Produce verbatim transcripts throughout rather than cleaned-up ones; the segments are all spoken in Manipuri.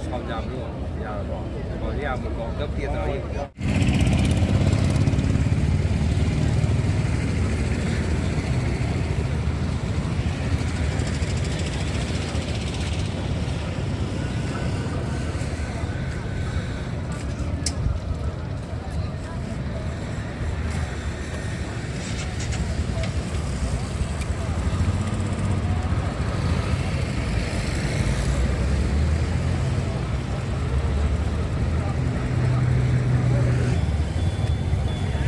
ꯁꯥꯎꯟ ꯌꯥꯕ꯭ꯔꯣ? ꯌꯥꯔꯕꯣ? ꯑꯣ, ꯌꯥꯝꯕꯀꯣ꯫ ꯒꯞ ꯇꯦ ꯇꯧꯔ ꯌꯦꯡꯕꯗꯣ꯫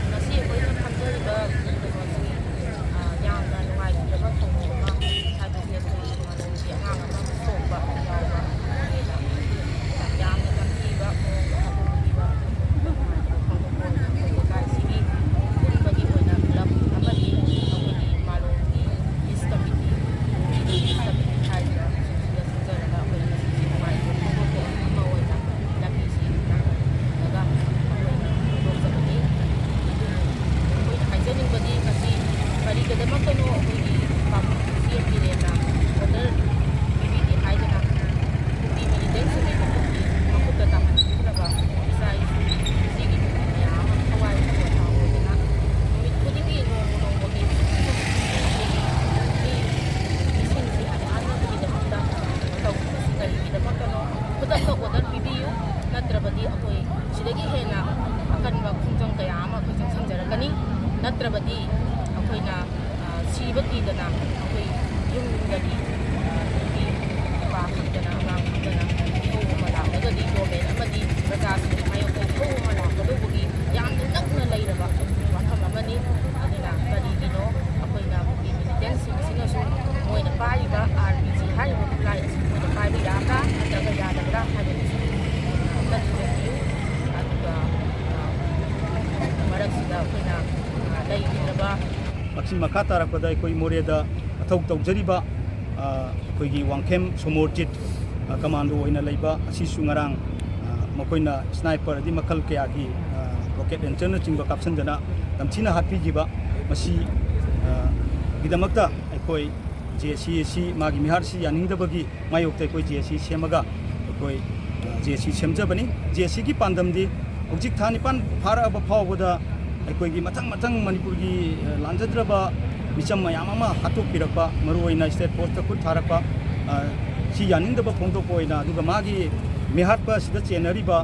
ꯉꯁꯤ ꯑꯩꯈꯣꯏꯅ ꯐꯝꯖꯔꯤꯕ ꯀꯩꯅꯣꯁꯤ, ꯑ, ꯌꯥꯝꯅ ꯅꯨꯡꯉꯥꯏꯇ꯭ꯔꯕ ꯊꯧꯗꯣꯛ ꯑꯃ, ꯍꯥꯏꯕꯗꯤ ꯑꯩꯈꯣꯏ ꯃꯥꯂꯣꯝꯒꯤ ꯑꯉꯥꯡ ꯑꯃ ꯁꯣꯛꯄ ꯌꯥꯎꯕ, ꯑꯗꯨꯅ ꯌꯥꯝꯅ ꯇꯝꯊꯤꯕ ꯃꯑꯣꯡꯗ ꯍꯥꯠꯇꯣꯛꯈꯤꯕ ꯅꯨꯡꯉꯥꯏꯇꯕ ꯐꯣꯡꯗꯣꯛꯄ ꯑꯣꯏꯅ ꯑꯩꯈꯣꯏ ꯂꯩꯀꯥꯏꯁꯤꯒꯤ ꯄꯨꯝꯕꯒꯤ ꯑꯣꯏꯅ ꯀ꯭ꯂꯕ ꯑꯃꯗꯤ ꯑꯩꯈꯣꯏꯒꯤ ꯃꯥꯂꯣꯝꯒꯤ ꯄꯤꯁ ꯀꯃꯤꯇꯤ, ꯄꯤꯁ ꯀꯃꯤꯇꯤ ꯍꯥꯏꯔꯤꯕ ꯁꯤꯡꯁꯤꯗ ꯁꯤꯟꯖꯔꯒ ꯑꯩꯈꯣꯏꯅ ꯉꯁꯤꯁꯤ ꯅꯨꯡꯉꯥꯏꯕ ꯐꯣꯡꯗꯣꯛꯄ ꯑꯃ ꯑꯣꯏꯅ ꯂꯝꯕꯤꯁꯤ ꯅꯛꯅ ꯂꯩꯔꯒ ꯑꯩꯈꯣꯏꯅ ꯍꯨꯟꯗꯣꯛꯆꯕꯅꯤ꯫ ꯑꯗꯨꯕꯨ ꯑꯩꯈꯣꯏꯅ ꯍꯥꯏꯖꯅꯤꯡꯕꯗꯤ ꯉꯁꯤ ꯀꯔꯤꯒꯤꯗꯃꯛꯇꯅꯣ ꯑꯩꯈꯣꯏꯒꯤ ꯄꯥꯕꯨꯡ ꯁꯤ ꯑꯦꯝ ꯕꯤꯔꯦꯟꯅ ꯑꯣꯔꯗꯔ ꯄꯤꯕꯤꯗꯦ ꯍꯥꯏꯗꯅ ꯀꯨꯀꯤ ꯃꯤꯂꯤꯇꯦꯟꯁꯤꯡꯒꯤ ꯃꯈꯨꯠꯀꯤ ꯃꯈꯨꯠꯇ ꯇꯥꯍꯟꯕꯤꯈ꯭ꯔꯕ ꯏꯆꯥ ꯏꯁꯨ ꯁꯤꯒꯤ ꯅꯨꯄꯤ ꯃꯌꯥꯝ ꯑꯃ ꯊꯋꯥꯏ ꯄꯣꯊꯥ ꯑꯣꯏꯗꯅ ꯅꯨꯃꯤꯠ ꯈꯨꯗꯤꯡꯒꯤ ꯅꯣꯡꯃ ꯅꯣꯡꯃꯒꯤ ꯑꯩꯈꯣꯏꯒꯤ ꯃꯤꯁꯤꯡꯁꯤ ꯍꯟꯊꯍꯟꯅꯕꯒꯤꯗꯃꯛꯇ ꯀꯩꯅꯣ ꯇꯧꯕꯁꯤ ꯀꯔꯤꯒꯤꯗꯃꯛꯇꯅꯣ? ꯈꯨꯗꯛꯇ ꯑꯣꯔꯗꯔ ꯄꯤꯕꯤꯌꯨ, ꯅꯠꯇ꯭ꯔꯕꯗꯤ ꯑꯩꯈꯣꯏ ꯁꯤꯗꯒꯤ ꯍꯦꯟꯅ ꯑꯀꯟꯕ ꯈꯣꯡꯖꯪ ꯀꯌꯥ ꯑꯃ ꯑꯩꯈꯣꯏ ꯆꯪꯁꯤꯟꯖꯔꯛꯀꯅꯤ꯫ ꯅꯠꯇ꯭ꯔꯕꯗꯤ ꯑꯩꯈꯣꯏꯅ, ꯑ, ꯁꯤꯕ ꯀꯤꯗꯅ ꯑꯩꯈꯣꯏ ꯌꯨꯝ ꯌꯨꯝꯗꯒꯤ, ꯑ, ꯅꯨꯄꯤ ꯅꯨꯄꯥ ꯈꯪꯗꯅ, ꯑꯉꯥꯡ ꯈꯪꯗꯅ ꯏꯍꯧ ꯑꯃ ꯂꯥꯛꯂꯒꯗꯤ ꯒꯣꯔꯃꯦꯟ ꯑꯃꯗꯤ ꯄ꯭ꯔꯖꯥꯁꯤꯡ ꯃꯥꯌꯣꯛꯇ ꯏꯍꯧ ꯑꯃ ꯂꯥꯛꯀꯗꯧꯕꯒꯤ ꯌꯥꯝꯅ ꯅꯛꯅ ꯂꯩꯔꯕ ꯋꯥꯐꯝ ꯑꯃꯅꯤ꯫ ꯑꯗꯨꯅ ꯀꯔꯤꯒꯤꯅꯣ ꯑꯩꯈꯣꯏꯅ ꯀꯨꯀꯤ ꯃꯤꯂꯤꯇꯦꯟꯁꯤꯡꯁꯤꯅꯁꯨ ꯃꯣꯏꯅ ꯄꯥꯏꯔꯤꯕ ꯑꯥꯔ ꯄꯤ ꯖꯤ ꯍꯥꯏꯔꯤꯕ ꯈꯨꯠꯂꯥꯏ ꯑꯁꯤ ꯃꯣꯏꯅ ꯄꯥꯏꯕ ꯌꯥꯕ꯭ꯔꯥ ꯅꯠꯇ꯭ꯔꯒ ꯌꯥꯗꯕ꯭ꯔꯥ ꯍꯥꯏꯕꯗꯨꯁꯨ ꯑꯝꯇ ꯊꯤꯖꯤꯟꯕꯤꯌꯨ꯫ ꯑꯗꯨꯒ, ꯑ, ꯃꯔꯛꯁꯤꯗ ꯑꯩꯈꯣꯏꯅ, ꯑ, ꯂꯩꯈꯤꯗ꯭ꯔꯕ ꯃꯁꯤ ꯃꯈꯥ ꯇꯥꯔꯛꯄꯗ ꯑꯩꯈꯣꯏ ꯃꯣꯔꯦꯗ ꯃꯊꯧ ꯇꯧꯖꯔꯤꯕ, ꯑ, ꯑꯩꯈꯣꯏꯒꯤ ꯋꯥꯡꯈꯦꯝ ꯁꯣꯃꯣꯔꯖꯤꯠ, ꯑ, ꯀꯃꯥꯟꯗꯣ ꯑꯣꯏꯅ ꯂꯩꯕ ꯑꯁꯤꯁꯨ ꯉꯔꯥꯡ, ꯑ, ꯃꯈꯣꯏꯅ ꯁ꯭ꯅꯥꯏꯄꯔ ꯑꯗꯩ ꯃꯈꯜ ꯀꯌꯥꯒꯤ, ꯑ, ꯔꯣꯀꯦꯠ ꯂꯦꯟꯆꯔꯅꯆꯤꯡꯕ ꯀꯥꯞꯁꯤꯟꯗꯅ ꯇꯝꯊꯤꯅ ꯍꯥꯠꯄꯤꯈꯤꯕ, ꯃꯁꯤ, ꯑ, ꯒꯤꯗꯃꯛꯇ ꯑꯩꯈꯣꯏ ꯖꯦ ꯑꯦ ꯁꯤ ꯑꯁꯤ ꯃꯥꯒꯤ ꯃꯤꯍꯥꯠ ꯑꯁꯤ ꯌꯥꯅꯤꯡꯗꯕꯒꯤ ꯃꯥꯌꯣꯛꯇ ꯑꯩꯈꯣꯏ ꯖꯦ ꯑꯦ ꯁꯤ ꯁꯦꯝꯃꯒ ꯑꯩꯈꯣꯏ, ꯑ, ꯖꯦ ꯑꯦ ꯁꯤ ꯁꯦꯝꯖꯕꯅꯤ꯫ ꯖꯦ ꯑꯦ ꯁꯤꯒꯤ ꯄꯥꯟꯗꯝꯗꯤ ꯍꯧꯖꯤꯛ ꯊꯥ ꯅꯤꯄꯥꯟ ꯐꯥꯔꯛꯑꯕ ꯐꯥꯎꯕꯗ ꯑꯩꯈꯣꯏꯒꯤ ꯃꯊꯪ ꯃꯊꯪ ꯃꯅꯤꯄꯨꯔꯒꯤ, ꯑ, ꯂꯥꯟꯖꯗ꯭ꯔꯕ ꯃꯤꯆꯝ ꯃꯌꯥꯝ ꯑꯃ ꯍꯥꯠꯇꯣꯛꯄꯤꯔꯛꯄ, ꯃꯔꯨꯑꯣꯏꯅ ꯁ꯭ꯇꯦꯠ ꯐꯣꯔꯁꯇ ꯈꯨꯠ ꯊꯥꯔꯛꯄ, ꯑ, ꯁꯤ ꯌꯥꯅꯤꯡꯗꯕ ꯐꯣꯡꯗꯣꯛꯄ ꯑꯣꯏꯅ, ꯑꯗꯨꯒ ꯃꯥꯒꯤ ꯃꯤꯍꯥꯠꯄ ꯑꯁꯤꯗ ꯆꯦꯟꯅꯔꯤꯕ,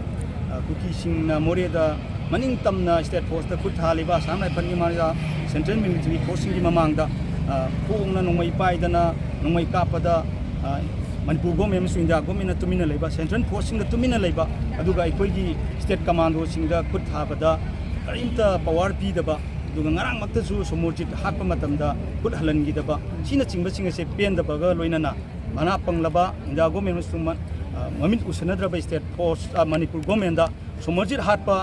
ꯑ, ꯀꯨꯀꯤꯁꯤꯡꯅ ꯃꯣꯔꯦꯗ ꯃꯅꯤꯡ ꯇꯝꯅ ꯁ꯭ꯇꯦꯠ ꯐꯣꯔꯁꯇ ꯈꯨꯠ ꯊꯥꯜꯂꯤꯕ ꯑꯁꯥꯝ ꯔꯥꯏꯐꯜꯒꯤ ꯃꯥꯡꯗ, ꯁꯦꯟꯇ꯭ꯔꯦꯜ ꯃꯤꯂꯤꯇꯔꯤ ꯐꯣꯔꯁꯁꯤꯡꯒꯤ ꯃꯃꯥꯡꯗ, ꯑ, ꯈꯣꯡꯅ ꯅꯣꯡꯃꯩ ꯄꯥꯏꯗꯅ, ꯅꯣꯡꯃꯩ ꯀꯥꯞꯄꯗ, ꯑ, ꯃꯅꯤꯄꯨꯔ ꯒꯣꯔꯃꯦꯟ ꯑꯃꯁꯨꯡ ꯏꯟꯗꯤꯌꯥ ꯒꯣꯔꯃꯦꯟꯅ ꯇꯨꯃꯤꯟꯅ ꯂꯩꯕ, ꯁꯦꯟꯇ꯭ꯔꯦꯜ ꯐꯣꯔꯁꯁꯤꯡꯒ ꯇꯨꯃꯤꯟꯅ ꯂꯩꯕ, ꯑꯗꯨꯒ ꯑꯩꯈꯣꯏꯒꯤ ꯁ꯭ꯇꯦꯠ ꯀꯃꯥꯟꯗꯣꯁꯤꯡꯗ ꯈꯨꯠ ꯊꯥꯕꯗ ꯀꯔꯤꯝꯇ ꯄꯋꯥꯔ ꯄꯤꯗꯕ, ꯑꯗꯨꯒ ꯉꯔꯥꯡꯃꯛꯇꯁꯨ ꯁꯣꯃꯣꯔꯖꯤꯠ ꯍꯥꯠꯄ ꯃꯇꯝꯗ ꯈꯨꯠ ꯍꯜꯍꯟꯈꯤꯗꯕ, ꯁꯤꯅꯆꯤꯡꯕꯁꯤꯡ ꯑꯁꯦ ꯄꯦꯟꯗꯕꯒ ꯂꯣꯏꯅꯅ ꯃꯅꯥ ꯄꯪꯂꯕ ꯏꯟꯗꯤꯌꯥ ꯒꯣꯔꯃꯦꯟ ꯑꯃꯁꯨꯡ ꯃ-, ꯑ, ꯃꯃꯤꯠ ꯎꯁꯤꯟꯅꯗ꯭ꯔꯕ ꯁ꯭ꯇꯦꯠ ꯐꯣꯔꯁ, ꯑ, ꯃꯅꯤꯄꯨꯔ ꯒꯣꯔꯃꯦꯟꯗ ꯁꯣꯃꯣꯔꯖꯤꯠ ꯍꯥꯠꯄ,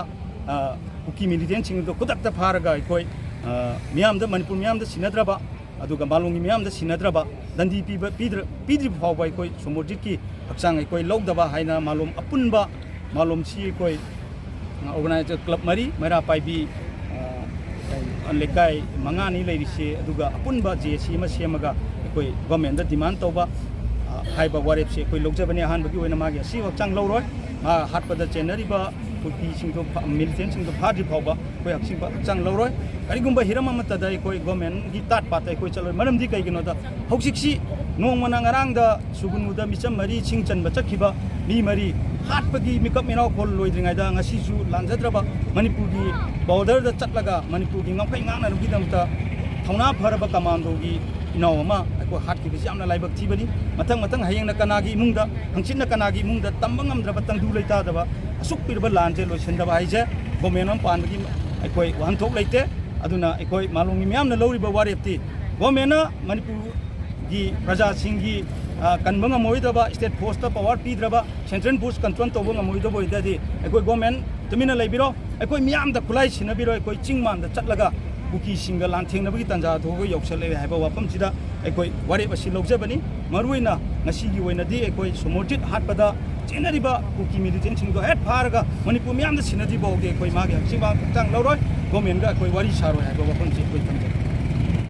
ꯑ, ꯀꯨꯀꯤ ꯃꯤꯂꯤꯇꯦꯟꯁꯤꯡ ꯑꯗꯨ ꯈꯨꯗꯛꯇ ꯐꯥꯔꯒ ꯑꯩꯈꯣꯏ, ꯑ, ꯃꯤꯌꯥꯝꯗ, ꯃꯅꯤꯄꯨꯔ ꯃꯤꯌꯥꯝꯗ ꯁꯤꯟꯅꯗ꯭ꯔꯕ, ꯑꯗꯨꯒ ꯃꯥꯂꯣꯝꯒꯤ ꯃꯤꯌꯥꯝꯗ ꯁꯤꯟꯅꯗ꯭ꯔꯕ, ꯗꯟꯗꯤ ꯄꯤꯕ, ꯄꯤꯗ꯭ꯔ-, ꯄꯤꯗ꯭ꯔꯤꯕ ꯐꯥꯎꯕ ꯑꯩꯈꯣꯏ ꯁꯣꯃꯣꯔꯖꯤꯠꯀꯤ ꯍꯛꯆꯥꯡ ꯑꯩꯈꯣꯏ ꯂꯧꯗꯕ ꯍꯥꯏꯅ ꯃꯥꯂꯣꯝ ꯑꯄꯨꯟꯕ, ꯃꯥꯂꯣꯝꯁꯤ ꯑꯩꯈꯣꯏ ꯑꯣꯔꯒꯅꯥꯏꯖꯔ ꯀ꯭ꯂꯕ ꯃꯔꯤ, ꯃꯩꯔꯥ ꯄꯥꯏꯕꯤ, ꯑ, ꯂꯩꯀꯥꯏ ꯃꯉꯥꯅꯤ ꯂꯩꯔꯤꯁꯤ, ꯑꯗꯨꯒ ꯑꯄꯨꯟꯕ ꯖꯦ ꯑꯦ ꯁꯤ ꯑꯃ ꯁꯦꯝꯃꯒ ꯑꯩꯈꯣꯏ ꯒꯣꯔꯃꯦꯟꯗ ꯗꯤꯃꯥꯟ ꯇꯧꯕ, ꯑ, ꯍꯥꯏꯕ ꯋꯥꯔꯦꯞꯁꯤ ꯑꯩꯈꯣꯏ ꯂꯧꯖꯕꯅꯤ꯫ ꯑꯍꯥꯟꯕꯒꯤ ꯑꯣꯏꯅ ꯃꯥꯒꯤ ꯑꯁꯤꯕ ꯍꯛꯆꯥꯡ ꯂꯧꯔꯣꯏ꯫ ꯃꯥ ꯍꯥꯠꯄꯗ ꯆꯦꯟꯅꯔꯤꯕ ꯀꯨꯀꯤꯁꯤꯡꯗꯣ ꯐ-, ꯃꯤꯂꯤꯇꯦꯟꯁꯤꯡꯗꯣ ꯐꯥꯗ꯭ꯔꯤ ꯐꯥꯎꯕ ꯑꯩꯈꯣꯏ ꯑꯁꯤꯕ ꯍꯛꯆꯥꯡ ꯂꯧꯔꯣꯏ꯫ ꯀꯔꯤꯒꯨꯝꯕ ꯍꯤꯔꯝ ꯑꯃꯠꯇꯗ ꯑꯩꯈꯣꯏ ꯒꯣꯔꯃꯦꯟꯒꯤ ꯇꯥꯠ ꯄꯥꯠꯇ ꯑꯩꯈꯣꯏ ꯆꯠꯂꯣꯏ꯫ ꯃꯔꯝꯗꯤ ꯀꯩꯒꯤꯅꯣꯗ ꯍꯧꯖꯤꯛꯁꯤ ꯅꯣꯡꯃꯅ ꯉꯔꯥꯡꯗ ꯁꯨꯒꯨꯅꯨꯗ ꯃꯤꯆꯝ ꯃꯔꯤ ꯁꯤꯡ ꯆꯟꯕ ꯆꯠꯈꯤꯕ ꯃꯤ ꯃꯔꯤ ꯍꯥꯠꯄꯒꯤ ꯃꯤꯀꯞ ꯃꯤꯔꯥꯎ ꯈꯣꯜ ꯂꯣꯏꯗ꯭ꯔꯤꯉꯩꯗ ꯉꯁꯤꯁꯨ ꯂꯥꯟꯖꯗ꯭ꯔꯕ ꯃꯅꯤꯄꯨꯔꯒꯤ ꯕꯣꯔꯗꯔꯗ ꯆꯠꯂꯒ ꯃꯅꯤꯄꯨꯔꯒꯤ ꯉꯝꯈꯩ ꯉꯥꯛꯅꯅꯕꯒꯤꯗꯃꯛꯇ ꯊꯧꯅꯥ ꯐꯔꯕ ꯀꯃꯥꯟꯗꯣꯒꯤ ꯏꯅꯥꯎ ꯑꯃ ꯑꯩꯈꯣꯏ ꯍꯥꯠꯈꯤꯕꯁꯤ ꯌꯥꯝꯅ ꯂꯥꯏꯕꯛ ꯊꯤꯕꯅꯤ꯫ ꯃꯊꯪ ꯃꯊꯪ ꯍꯌꯦꯡꯅ ꯀꯅꯥꯒꯤ ꯏꯃꯨꯡꯗ, ꯍꯪꯆꯤꯠꯅ ꯀꯅꯥꯒꯤ ꯏꯃꯨꯡꯗ ꯇꯝꯕ ꯉꯝꯗ꯭ꯔꯕ ꯇꯪꯗꯨ ꯂꯩꯇꯥꯗꯕ ꯑꯁꯨꯛ ꯄꯤꯔꯕ ꯂꯥꯟꯁꯦ ꯂꯣꯏꯁꯤꯟꯗꯕ ꯍꯥꯏꯁꯦ ꯒꯣꯔꯃꯦꯟ ꯑꯃ ꯄꯥꯟꯕꯒꯤ ꯑꯩꯈꯣꯏ ꯋꯥꯍꯟꯊꯣꯛ ꯂꯩꯇꯦ꯫ ꯑꯗꯨꯅ ꯑꯩꯈꯣꯏ ꯃꯥꯂꯣꯝꯒꯤ ꯃꯤꯌꯥꯝꯅ ꯂꯧꯔꯤꯕ ꯋꯥꯔꯦꯞꯇꯤ ꯒꯣꯔꯃꯦꯟꯅ ꯃꯅꯤꯄꯨꯔꯒꯤ ꯄ꯭ꯔꯖꯥꯁꯤꯡꯒꯤ, ꯑ, ꯀꯟꯕ ꯉꯝꯃꯣꯏꯗꯕ, ꯁ꯭ꯇꯦꯠ ꯐꯣꯔꯁꯇ ꯄꯋꯥꯔ ꯄꯤꯗ꯭ꯔꯕ, ꯁꯦꯟꯇ꯭ꯔꯦꯜ ꯐꯣꯔꯁ ꯀꯟꯇ꯭ꯔꯣꯜ ꯇꯧꯕ ꯉꯝꯃꯣꯏꯗꯕ ꯑꯣꯏꯇꯥꯔꯗꯤ ꯑꯩꯈꯣꯏ ꯒꯣꯔꯃꯦꯟ ꯇꯨꯃꯤꯟꯅ ꯂꯩꯕꯤꯔꯣ꯫ ꯑꯩꯈꯣꯏ ꯃꯤꯌꯥꯝꯗ ꯈꯨꯠꯂꯥꯏ ꯁꯤꯟꯅꯕꯤꯔꯣ꯫ ꯑꯩꯈꯣꯏ ꯆꯤꯡ ꯃꯥꯟꯗ ꯆꯠꯂꯒ ꯀꯨꯀꯤꯁꯤꯡꯒ ꯂꯥꯟꯊꯦꯡꯅꯕꯒꯤ ꯇꯥꯟꯖꯥ ꯑꯗꯨ ꯑꯩꯈꯣꯏ ꯌꯧꯁꯜꯂꯛꯑꯦ ꯍꯥꯏꯕ ꯋꯥꯐꯝꯁꯤꯗ ꯑꯩꯈꯣꯏ ꯋꯥꯔꯦꯞ ꯑꯁꯤ ꯂꯧꯖꯕꯅꯤ꯫ ꯃꯔꯨꯑꯣꯏꯅ ꯉꯁꯤꯒꯤ ꯑꯣꯏꯅꯗꯤ ꯑꯩꯈꯣꯏ ꯁꯣꯃꯣꯔꯖꯤꯠ ꯍꯥꯠꯄꯗ ꯆꯦꯟꯅꯔꯤꯕ ꯀꯨꯀꯤ ꯃꯤꯂꯤꯇꯦꯟꯁꯤꯡꯗꯣ ꯍꯦꯛ ꯐꯥꯔꯒ ꯃꯅꯤꯄꯨꯔ ꯃꯤꯌꯥꯝꯗ ꯁꯤꯟꯅꯗ꯭ꯔꯤ ꯐꯥꯎꯗꯤ ꯑꯩꯈꯣꯏ ꯃꯥꯒꯤ ꯍꯛꯆꯥꯡ ꯍꯛꯆꯥꯡ ꯂꯧꯔꯣꯏ, ꯒꯣꯔꯃꯦꯟꯒ ꯑꯩꯈꯣꯏ ꯋꯥꯔꯤ ꯁꯥꯔꯣꯏ ꯍꯥꯏꯕ ꯋꯥꯐꯝꯁꯤ ꯑꯩꯈꯣꯏ ꯊꯝꯖꯒꯦ꯫